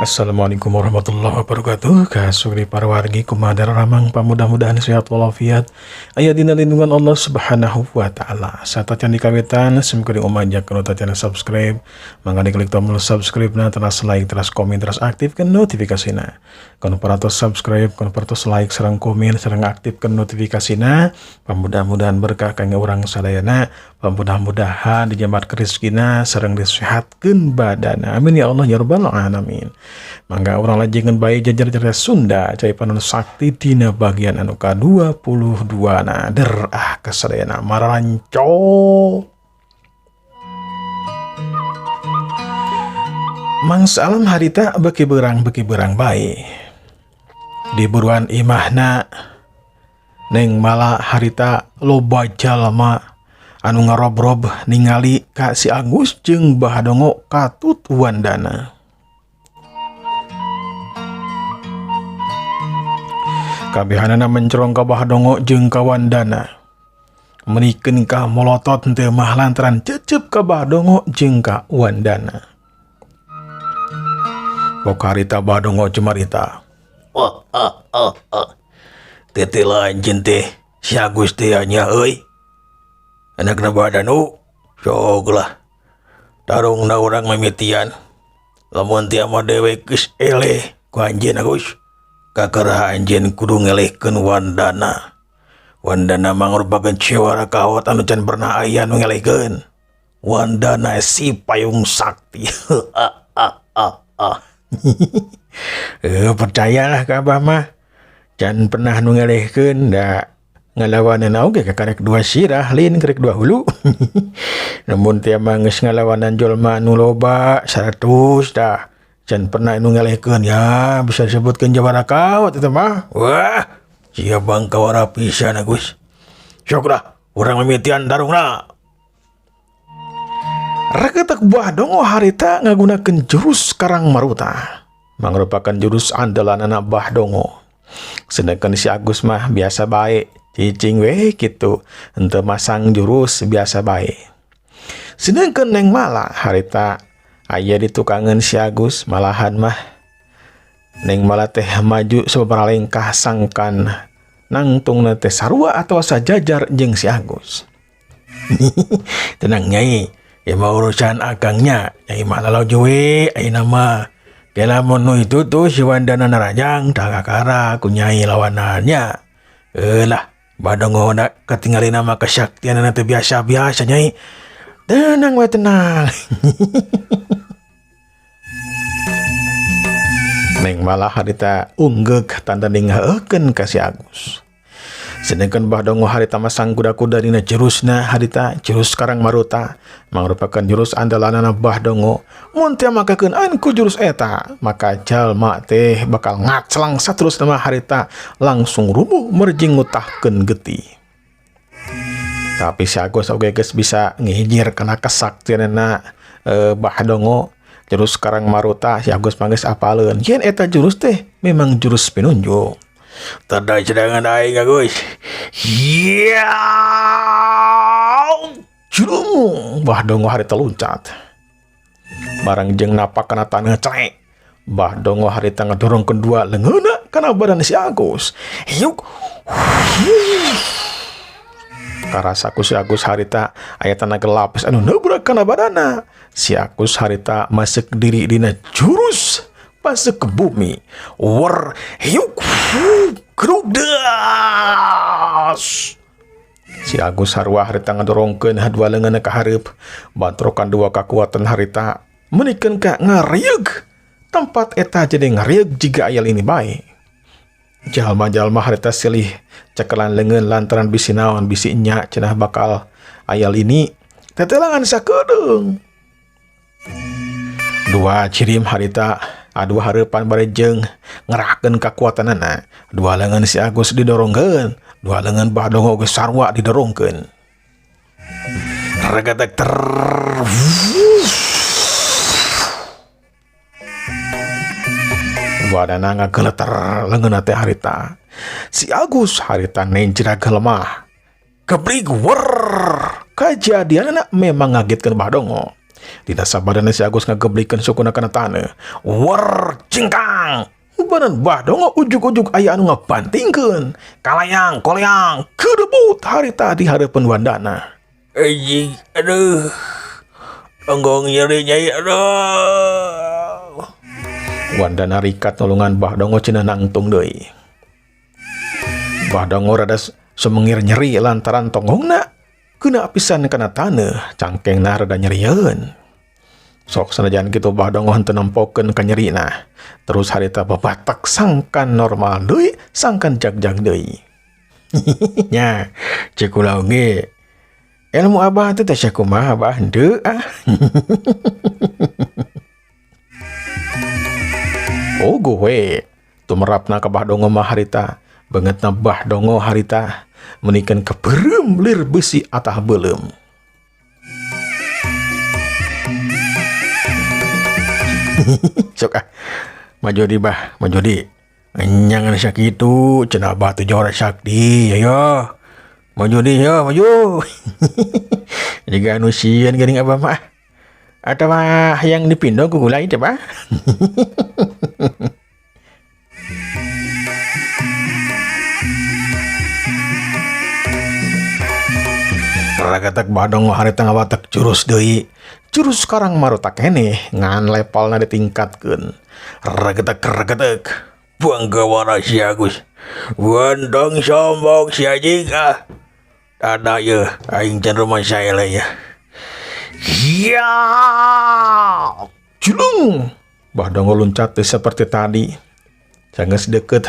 Assalamualaikum warahmatullahi wabarakatuh. Kasuri para wargi, kumaha daramang? Mudah-mudahan sehat walafiat, aya dina lindungan Allah Subhanahu wa Ta'ala. Sateuacan dikawitan, simkuring umajak nu tacan subscribe, mangga diklik tombol subscribe na, teras like, teras komen, teras aktifkan notifikasina. Kanu parantos subscribe, kanu parantos like sareng komen sareng aktifkan notifikasina, mudah-mudahan berkah kangge urang sadayana, mudah-mudahan dijambat rezekina sareng disehatkeun badana. Amin ya Allah ya rabbal alamin. Mangga urang lajengan bae jajar cerita Sunda Cai Panon Sakti dina bagian anu ka-22 na. Der ah kasadayana mararanco. Mangsa alam harita beki berang bae. Di buruan imahna Neng Mala harita loba jalma anu ngarob-rob ningali ka si Agus jeung Bahadongo katut Wandana. Kabehanana mencerong ka Bahadongo jeung ka Wandana. Menikeun ka molotot teu mah lantaran cecep ka Bahadongo jeung ka Wandana. Pok harita Bahadongo cumarita. Wah, ah, ah, ah. Tete anjeun teh si Agus teh nya euy. Anakna badanu sok lah. Tarungna urang mimitian. Lamun tia mah dewek geus eleh ku anjeun, Agus. Kakara anjeun kudu ngelehkeun Wandana. Wandana mangrupakeun jawara kawat anu can pernah aya nu ngelehkeun. Wandana si payung sakti. Ah, ah, ah, ah. Eh, percayalah ka abah mah. Can pernah nu ngelehkeun da ngalawanan oge kakarek dua sirah lin karek dua hulu. Namun tia mah geus ngalawanan jelema nu loba 100 dah. Can pernah nu ngelehkeun, ya bisa disebutkeun jawara kawat eta mah. Wah, sia bangkawara pisan, Agus. Sok lah, urang mimitian tarungna. Raketak Buah Dongo harita ngagunakeun jurus Karang Maruta. Mangrupakan jurus andalan anak Bah Dongo. Sedangkan si Agus mah biasa bae, cicing we gitu, henteu masang jurus, biasa bae. Sedangkan Neng Mala harita aya di tukangan si Agus, malahan mah Neng Mala teh maju sababaraha lengkah sangkan nangtungna teh sarua atau sajajar jeung si Agus. Tenang, Nyai, ya mau urusan akangnya, Nyai mah lalau we ayeuna mah. Lamun nu itu tuh si Wandana narajang tak kakara ku Nyai lawanannya. Eh lah, Badongo na ketinggalin nama kesaktian nanti biasa-biasa, Nyai. Tenang we, tenang. Neng Mala harita unggeuk tanda ninggalkeun ka si Agus. Sedangkan Bah Dongo harita masang kuda-kuda dina jurusna harita, jurus Karang Maruta mangrupakeun jurus andalanana Bah Dongo. Mun teu makakeun ku jurus eta, maka jalma teh bakal ngaclang saterusna mah harita langsung rubuh merjing ngutahkeun getih. Tapi si Agus oge geus bisa ngihijir kana kesaktianna Bah Dongo. Jurus Karang Maruta si Agus mah geus apaleun. Yen eta jurus teh memang jurus pinunjul. Tanda sedangan aing, Agus. Ya. Jurung, Bah Dongo harita loncat. Barang jeung napak kana taneuh celek. Bah Dongo harita ngedorong kedua leungeunna kana badan si Agus. Hiuk. Karasa ku si Agus harita aya tanaga lapis anu nebrak kana badana. Si Agus harita masuk diri dina jurus masuk ke bumi. Wer hiuk grudas. Si Agus sarua harita ngadorongkeun dua leungeunna ka hareup. Bantrokan dua kakuatan harita menikeun ka ngareug. Tempat eta jadi ngareug jiga aya lini bae. Jalma-jalma harita silih cekelan leungeun lantaran bisi naon, bisi nya cenah bakal aya lini. Tetelangan sakedeung. Dua cirim harita adu hareupan bari jeung ngerahkeun kakuatanana. Dua leungeun si Agus didorongkeun, dua leungeun Bah Dongo geus sarua didorongkeun. Regetek ter. Badana ngageleter leungeunna teh harita. Si Agus harita nenjrag lemah. Kebrig wer. Kejadianna memang ngagetkeun Bah Dongo. Dina sabadana si Agus ngageblikeun sukuna kana taneuh. Wer cingkang. Badan Bah Dongo ujug-ujug aya anu ngabantingkeun. Kalayang, koleang, kedebut harita di hareupeun Wandana. Anjing, aduh. Tonggong nyeri nyai, aduh. Wandana rikat nulungan Bah Dongo cenah nangtung deui. Bah Dongo rada sumengir nyeri lantaran tonggongna kena pisan kana taneuh, cangkengna rada nyerieun. Sok sanajan kitu Bah Dongo henteu nempokeun ka nyerina. Terus harita babatak sangkan normal deui, sangkan jagjag deui. Nya, cek kula oge. Ilmu abah teh teh kumaha abah henteu ah. Oh gue, tumerapna ka Bah Dongo mah harita, beungeutna Bah Dongo harita menikeun kebeureum lir besi atah beuleum. Sok ah, maju di bah, maju di. Jangan sakitu, cenah abah teh jora sakti, ayo. Maju di, yo, maju. Jiga anu sieun geuning abah mah. Atawa hayang dipindong ku gulai teh bah. Ragatak Bah Dongo harita ngawatek jurus deui. Jurus sekarang marutak keneh ngan levelna ditingkatkeun. Ragatak ragatak. Bangga warna si Agus. Wendong sombong si anjing ah. Ada ye aing can rumah saya lah ya. Ya. Julung. Bah Dongo loncat teh seperti tadi. Sanggeus deukeut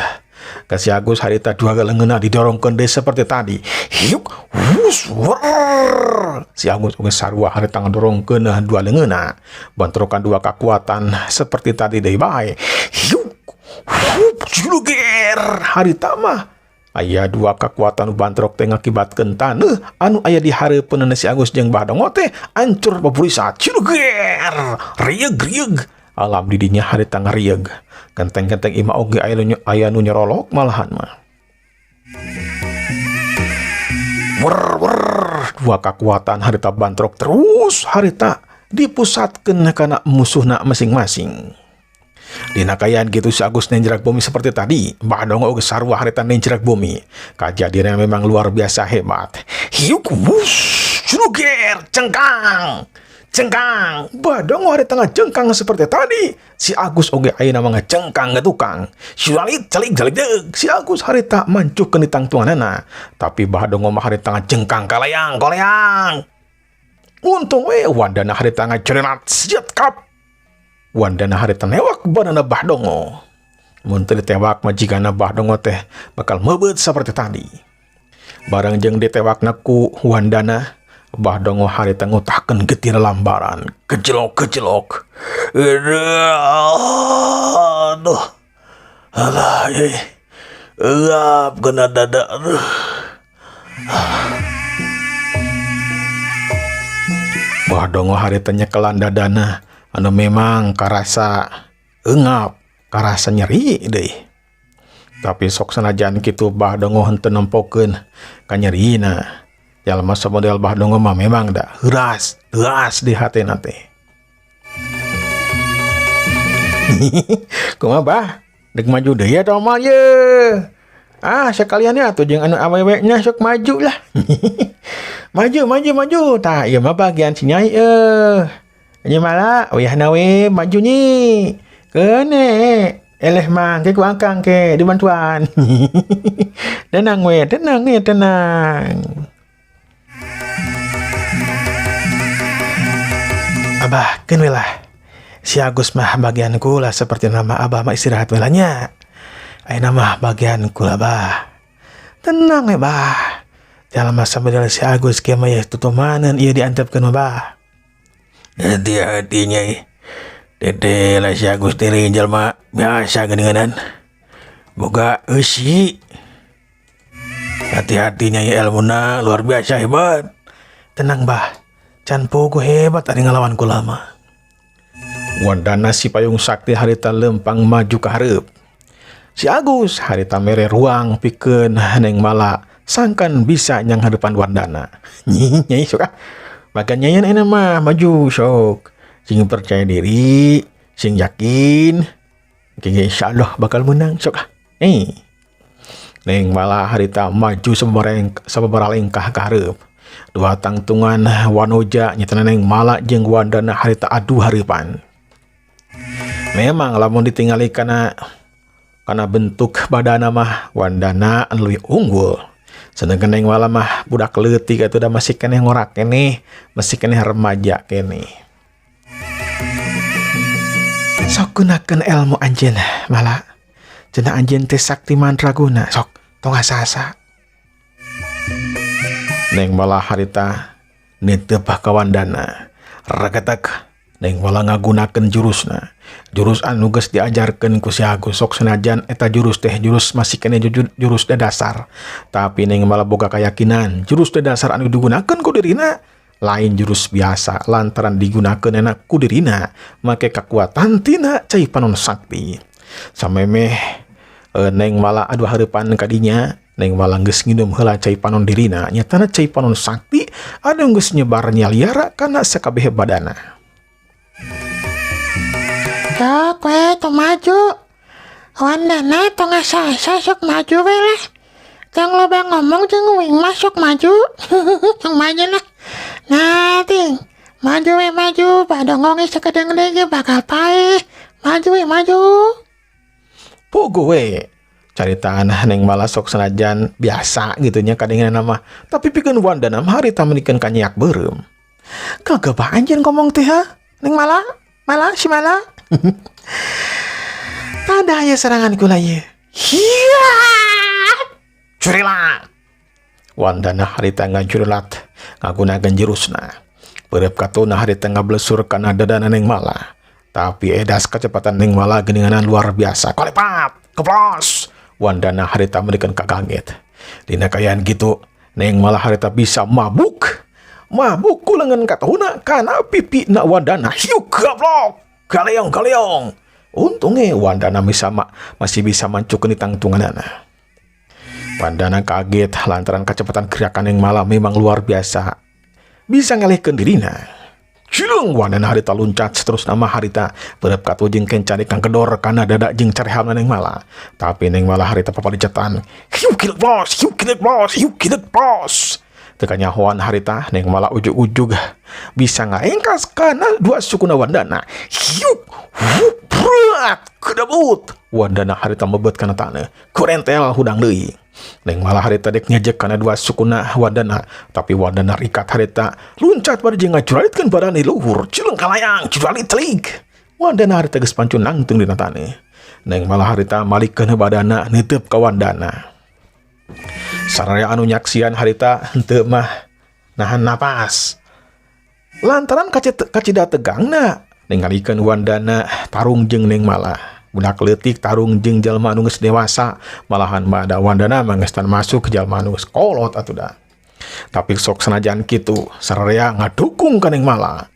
ka si Agus harita dua leungeunna didorongkeun deui seperti tadi. Hiuk, wus, wrrr. Si Agus oge sarua harita ngadorongkeun dua leungeunna. Bentrokan dua kekuatan seperti tadi deui bae. Hiuk, hup, juluger. Harita mah aya dua kekuatan bantrok teh ngakibatkeun taneuh anu aya di hareupeun si Agus jeung Bah Dongo teh ancur babulisa. Juluger, rieug rieug. Alam didinya harita ngarieug. Genteng-genteng imah oge aya nu nyerolok malahan mah. Wer wer, dua kekuatan harita bantrok terus harita dipusatkeun kana musuhna masing-masing. Dina kaayaan gitu si Agus nenjrak bumi seperti tadi, Bah Dongo oge sarua harita nenjrak bumi. Kajadiannya memang luar biasa hebat. Hiuk wus, jluger, cengkang. Cengkang, Bah Dongo harita ngajengkang seperti tadi. Si Agus oge ayeuna mah ngajengkang ke tukang. Sualit calik jalik deuk. Si Agus harita mancukeun di tangtunganana. Tapi Bah Dongo mah harita ngajengkang kalayang koleang. Untung we Wandana harita ngajerenat siat kap. Wandana harita newak banana Bah Dongo. Mun teu ditewak mah jigana Bah Dongo teh bakal meubeut seperti tadi. Bareng jeung ditewakna ku Wandana, Bah Dongo harita ngutahkeun getir lambaran. Kejelok-kejelok. Aduh. Alah, eh. Euap kena dada. Aduh. Bah Dongo harita nyekelan dadana anu memang karasa eungap, karasa nyeri deui. Tapi sok sanajan kitu Bah Dongo henteu nempokeun kanyerina. Jalma samodel Bah Dongo mah memang da heuras, teuas di hatena teh. Kumaha Bah? Dek maju deui atau moal ye? Ah, sekalian ya atuh jeung anu awewe nya sok maju lah. Maju, maju, maju. Tah, ieu mah bagian si Nyai eueuh. Nya mala, uyahna we maju nyi. Keune. Eleh mah ke ku akang ke dibantuan. Tenang we, tenang we, tenang. Abah, keun we lah. Si Agus mah bagian kula seperti nama abah mah istirahat we lah nya. Ayeuna mah bagian kula bah. Tenang we bah. Jalma samodel si Agus kieu mah ye tutumaneun ieu diantepkeun mah bah. Hati-hati nyai. Dede lah si Agus teh lain jalma biasa geuninganan. Boga eusi. Hati-hati nyai, ilmuna luar biasa hebat. Tenang bah. Can pogo hebat ari ngalawan kula mah. Wandana si payung sakti harita lempang maju ka hareup. Si Agus harita mere ruang pikeun Neng Mala sangkan bisa nyang hadapan Wandana. Nyi, nyai suka. Bagian nyayan enak mah maju sok. Sing percaya diri, sing yakin. Kayaknya insyaallah bakal menang sok ah. Eh. Neng Mala harita maju sababaraha lengkah ka hareup. Dua tangtungan wanoja nyatana Neng Mala jeung Wandana harita adu hareupan. Memang lamun ditingali kana bentuk badana mah Wandana anu leuwih unggul. Sedangkan Neng Mala mah budak leutik atuh da masih keneh ngorak keneh, masih keneh remaja keneh. Sok gunakeun ilmu anjeun Mala. Cenah anjeun teh sakti mandraguna, sok tong asa-asa. Neng Mala harita niteup ka Wandana. Regetek Neng Mala ngagunakeun jurusna. Jurus anu geus diajarkeun ku si Agus, sok senajan eta jurus teh jurus masih keneh jurus dasar. Tapi Neng Mala boga keyakinan jurus dasar anu digunakeun ku dirina lain jurus biasa lantaran digunakeun enak ku dirina make kekuatan tina cai panon sakti. Samemeh Neng Mala adu hareupan kadinya, Neng Mala geus nginum heula cai panon dirina, nyatana cai panon sakti anu geus nyebar nyaliara kana sakabeh badana. Sok we tong maju. Wandana tong asa-asa sok maju we lah. Tong loba ngomong jeung uing mah sok maju. Sok maju lah. Nah ting, maju we maju, badongong sakedeung deui ge bakal paeh. Maju we maju. Puguh we. Caritaan Neng Mala sok senajan biasa gitu nya kadengena mah, tapi pikeun Wandana mah harita meunikeun kanyiak beureum. Kagabah anjeun ngomong teh ha? Neng Mala, Mala si Mala. Tada aya serangan kula ye. Hiya! Curilat. Wandana harita ngajurilat ngagunakeun jurusna. Beureum katuna harita ngablesur kana dadana Neng Mala. Tapi edas kecepatan Neng Mala geuninganan luar biasa. Kolepat, keplos. Wandana harita meunikeun kaganget. Dina kaayaan gitu, Neng Mala harita bisa mabuk. Mabuk ku leungeun katuna kana pipi na Wandana. Hiuk gablok. Galeong galeong. Untungnya Wandana masih bisa mancukeun tangtunganana. Wandana kaget lantaran kecepatan gerakan Neng Mala memang luar biasa. Bisa ngalihkeun dirina. Cilung Wandana harita luncat terus nama harita berep katu jeung kencani kang kedor kana dada jeung carehamna Neng Mala. Tapi Neng Mala harita papalicetan. Hiu kilet bos, hiu kilet bos, hiu kilet bos. Teu kanyahoan harita Neng Mala ujug-ujug bisa ngaengkas kana dua sukuna Wandana. Hiu, wup, berat, kedebut. Wandana harita mebet kana taneuh. Kurentel hudang deui. Neng Mala harita dek ngejek kana dua sukuna Wandana, tapi Wandana rikat harita luncat bari jeung ngajuralitkeun badan di luhur. Cileng kalayang, juralit telik. Wandana harita geus pancun nangtung dina taneuh. Neng Mala harita malikeun badana neuteub ka Wandana. Saraya anu nyaksian harita henteu mah nahan napas. Lantaran kacida tegangna ningalikeun Wandana tarung jeung Neng Mala. Budak leutik tarung jeung jalma anu geus dewasa, malahan mah da Wandana mah geus tan masuk jalma anu geus kolot atuh da. Tapi sok senajan kitu, sararea ngadukung ka Neng Mala.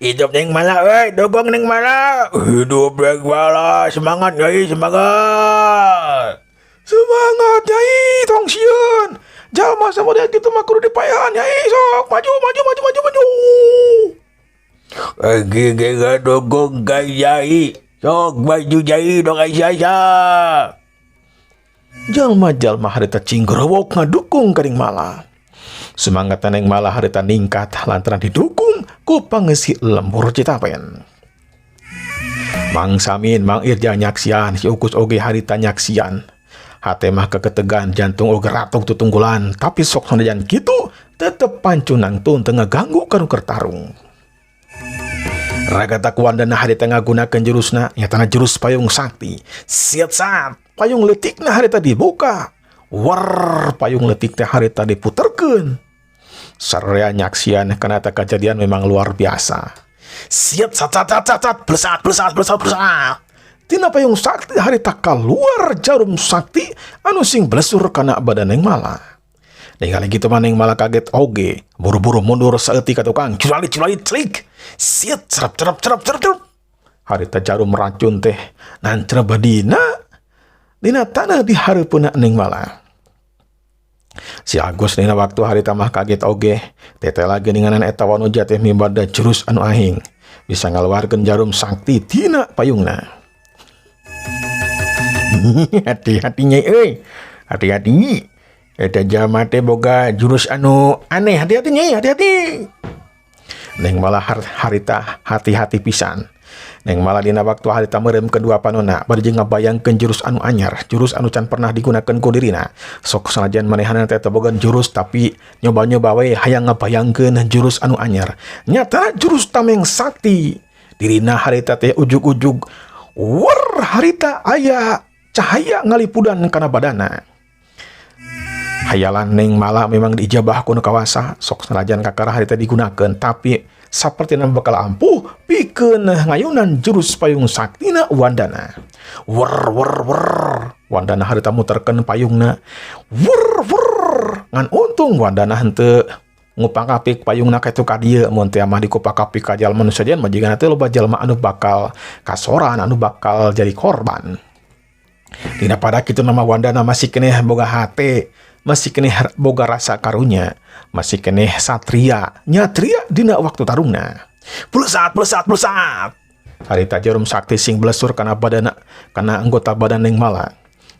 Hidup Neng Mala euy, dukung Neng Mala. Hidup Neng Mala, semangat Nyai, semangat. Semangat Nyai, tong sieun. Jalma samodel kitu mah kudu dipaehan Nyai, sok maju maju maju maju maju. Ge ge dukung ka Nyai. Sok maju Nyai dong Aisyah. Jalma-jalma harita cinggerewok ngadukung ka Neng Mala. Semangat Neng Mala harita ningkat lantaran didukung ku pangeusi lembur Citapen. Mang Samin, Mang Irja nyaksian, si Ukus oge harita nyaksian. Hate mah keketegan, jantung oge ratuk tutunggulan, tapi sok sanajan kitu tetep pancun nangtun teu ngaganggu ka nu keur tarung. Ragata Wandana harita ngagunakeun jurusna, nyatana jurus payung sakti. Siat sat, payung leutikna harita dibuka. War, payung leutik teh harita diputerkeun. Sararea nyaksian kana eta kejadian memang luar biasa. Siat sat sat sat sat sat, blesat blesat blesat blesat. Tina payung sakti harita keluar jarum sakti anu sing blesur kana badan Neng Mala. Ningali kitu mah Neng Mala kaget oge, buru-buru mundur saeutik ka tukang. Curalit curalit celik. Siat cerep cerep cerep cerep cerep. Harita jarum racun teh nancreb dina taneuh di hareupeunna Neng Mala. Si Agus dina waktu harita mah kaget oge, tetela geuninganan eta Wanuja teh mibanda jurus anu ahing, bisa ngaluarkeun jarum sakti tina payungna. Hati-hati nyai euy, hati-hati. Eta jalma teh boga jurus anu aneh, hati-hati nyai, hati-hati. Neng Mala harita hati-hati pisan. Neng Mala dina waktu harita meureum kedua panona bari jeung ngabayangkeun jurus anu anyar, jurus anu can pernah digunakeun ku dirina. Sok sanajan manehna teh teu boga jurus tapi nyoba-nyoba we hayang ngabayangkeun jurus anu anyar. Nyata jurus tameng sakti. Dirina harita teh ujug-ujug wer harita aya cahaya ngalipudan kana badana. Hayalan Neng Mala memang diijabah ku nu kawasa, sok sanajan kakara harita digunakeun tapi sapertina bakal ampuh pikeun ngayunan jurus payung saktina Wandana. Wer wer wer, Wandana harita muterkeun payungna. Wer wer, ngan untung Wandana henteu ngupakapik payungna ka itu ka dieu, mun teh mah dikupakapik ka jalma nu sajen mah jigana teh loba jalma anu bakal kasoran, anu bakal jadi korban. Dina pada kitu nama Wandana masih keneh boga hate, masih keneh boga rasa karunya, masih keneh satria, nyatria dina waktu tarungna. Blesat, blesat, blesat. Harita jarum sakti sing blesur kana badana, kana anggota badan Neng Mala.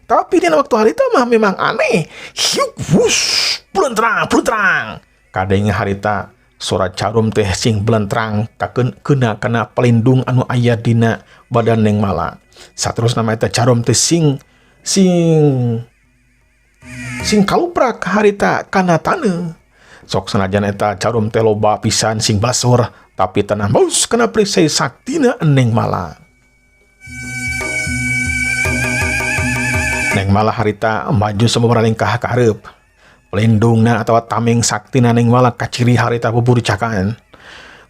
Tapi dina waktu harita mah memang aneh. Hiuk, wush, blentrang, blentrang. Kadeng harita suara jarum teh sing blentrang kakeun kena kana pelindung anu aya dina badan Neng Mala. Saterusna mah eta jarum teh sing kaluprak harita kana taneuh. Sok sanajan eta jarum teh loba pisan sing basur, tapi tanah maus kana perisai saktina Neng Mala. Neng Mala harita maju sababaraha lengkah ka hareup. Pelindungna atawa tameng saktina Neng Mala kaciri harita buburicakan.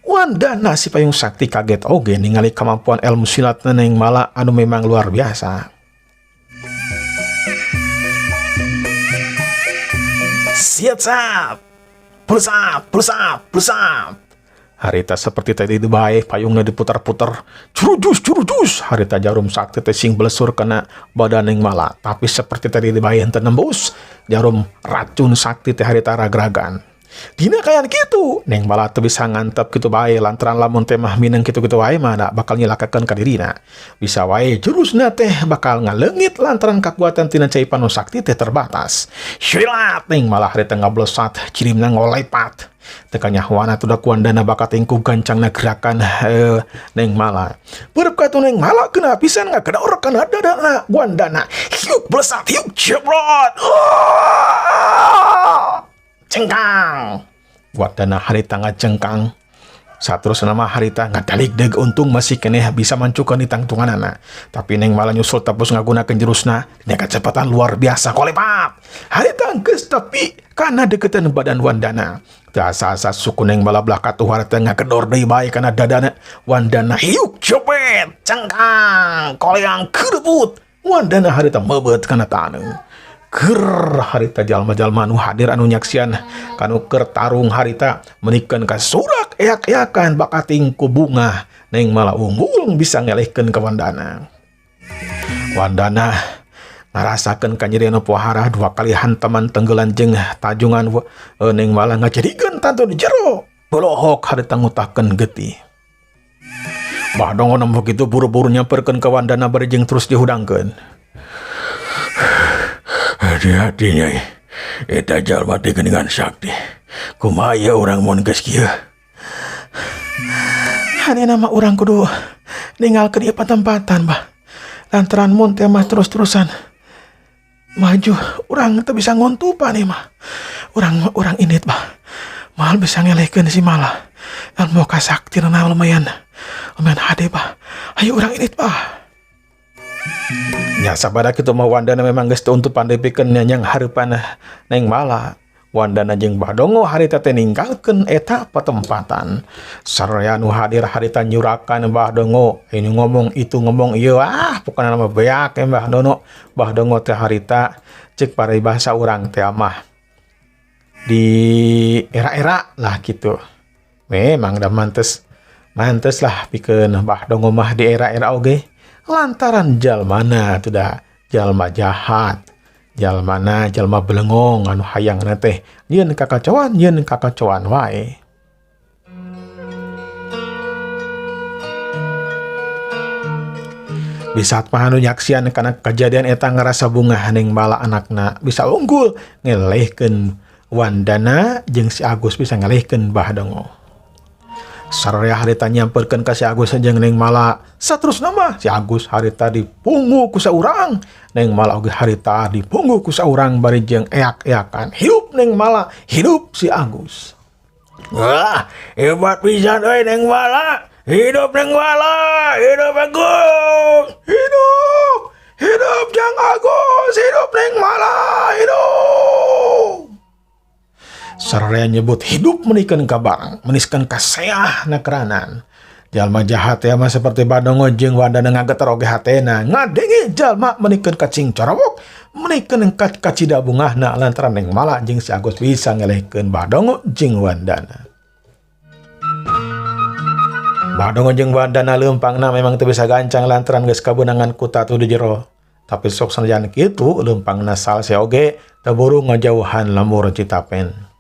Wandana si payung sakti kaget oge ningali kemampuan ilmu silat Neng Mala anu memang luar biasa. Siap sap, pulsap, pulsap, pulsap. Harita seperti tadi itu baik, payungnya diputar-putar, curujus, curujus. Harita jarum sakti teh sing blesur kena badan Neng Mala, tapi seperti tadi itu baik henteu nembus jarum racun sakti teh harita ragragan. Dina kayak gitu, Neng Mala teu bisa ngantep gitu bae lantaran lamun teh mah mineng kitu-kitu wae mah da bakal nyilakakeun ka dirina. Bisa wae jurusna teh bakal ngaleungit lantaran kakuatan tina cai panu sakti teh terbatas. Silat Neng Mala harita ngablesat, cirimna ngolepat. Teu kanyahoana tuh da Wandana bakat ingku gancangna gerakan Neng Mala. Beureub ka atuh Neng Mala kena pisan ngagedor kana dadana Wandana. Hiuk blesat, hiuk jebrot. Ah! Cengkang. Wandana harita ngacengkang. Saterusna mah harita ngadalik deug untung masih keneh bisa mancukeun di tangtunganana. Tapi Neng Mala nyusul tepus ngagunakeun jurusna dina kecepatan luar biasa kolepat. Harita geus tepi kana deukeutan badan Wandana. Teu asa-asa suku Neng Mala belah katuh harita ngagedor deui bae kana dadana Wandana. Hiuk jepet cengkang koleang kerebut. Wandana harita meubeut kana taneuh. Ger harita jalma-jalma anu hadir anu nyaksian kanu keur tarung harita menikeun ka surak eak-eakan bakating ku bunga Neng Mala unggul bisa ngelehkeun ka Wandana. Wandana ngarasakeun kanyeri anu pohara dua kali hantaman tenggelan jeung tajungan Neng Mala ngajadikeun tantu di jero bolohok harita ngutahkeun getih. Bah dongo nempo kitu buru-buru nyamperkeun ka Wandana bari jeung terus dihudangkeun. Hati-hati nyai, eta jalma teh geuningan sakti. Kumaha ieu urang mun geus kieu? Hanena mah urang kudu ninggalkeun ieu patempatan, bah. Lantaran mun teh mah terus-terusan maju, urang teu bisa ngontupan ieu mah. Urang indit, bah. Moal bisa ngelehkeun si Mala. Ilmu kasaktina lumayan, lumayan hade, bah. Ayo urang indit, bah. Nya sabada kitu mah Wandana memang geus teu untup pandai pikeun nyanyang hareupan Neng Mala. Wandana jeung Bah Dongo harita teh ninggalkeun eta patempatan. Saraya nu hadir harita nyurakan Bah Dongo, ini ngomong itu ngomong ieu, ah pokona mah beak ya Bah Dono. Bah Dongo teh harita ceuk paribasa urang teh mah di era-era lah gitu. Memang dah mantes, mantes lah pikeun Bah Dongo mah di era-era oge. Lantaran jalmana tuh dah jalma jahat. Jalmana jalma belengong anu hayangna teh nyieun kakacauan, nyieun kakacauan wae. Bisa mah anu nyaksian kana kejadian eta ngarasa bungah Neng Mala anakna bisa unggul ngelehkeun Wandana jeung si Agus bisa ngelehkeun Bah Dongo. Sararea harita nyamperkeun ka si Agus jeung Neng Mala. Saterusna mah si Agus harita dipungu ku saurang, Neng Mala oge harita dipungu ku saurang bari jeung eak-eakan. Hidup Neng Mala, hidup si Agus. Wah, hebat pisan euy Neng Mala. Hidup Neng Mala, hidup Agus. Hidup, hidup Jang Agus, hidup Neng Mala, hidup. Sararea nyebut hidup menikeun ka barang, meniskeun ka seah nakeranan. Jalma jahat ya mah seperti Badongo jeung Wandana ngageter oge hatena ngadenge jalma menikeun ka cing corowok, menikeun ka kacida bungahna lantaran Neng Mala jeung si Agus bisa ngelehkeun Badongo jeung Wandana. Badongo jeung Wandana leumpangna memang teu bisa gancang lantaran geus kabeunangan ku tatu di jero. Tapi sok sanajan kitu leumpangna salse oge teu buru ngajauhan lembur Citapen.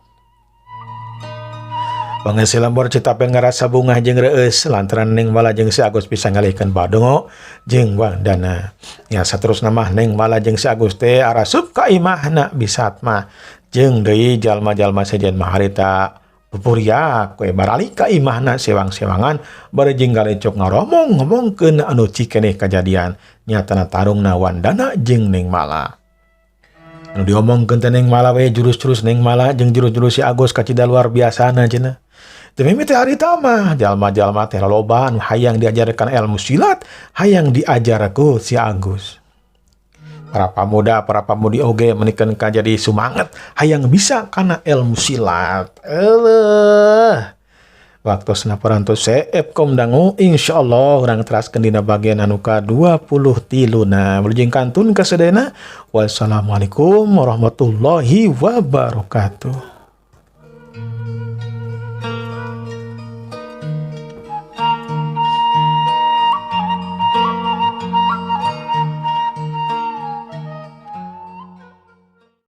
Pangesi lembur Citapen ngarasa bungah jeung reueus lantaran Neng Mala jeung si Agus bisa ngalihkeun Badongo jeung Wandana. Ya saterusna mah Neng Mala jeung si Agus teh arasup ka imahna bisat mah jeung deui jalma-jalma sejen mah harita pupuriak we baralik ka imahna sewang-sewangan bari jeung galecok ngaromong ngomongkeun anu cikeneh kajadian nyatana tarungna Wandana jeung Neng Mala. Anu diomongkeun teh Neng Mala we jurus-jurus Neng Mala jeung jurus-jurus si Agus kacida luar biasana cenah. Teu mimiti harita mah jalma-jalma teh loba anu hayang diajarkan ilmu silat, hayang diajar ku si Agus. Para pamuda, para pamudi oge menikeun ka jadi sumanget hayang bisa kana ilmu silat. Eleuh. Waktosna parantos seep kom dangu, insyaallah urang teraskeun dina bagian anu ka-23 na. Wilujeng kantun ka sadayana. Wassalamualaikum warahmatullahi wabarakatuh.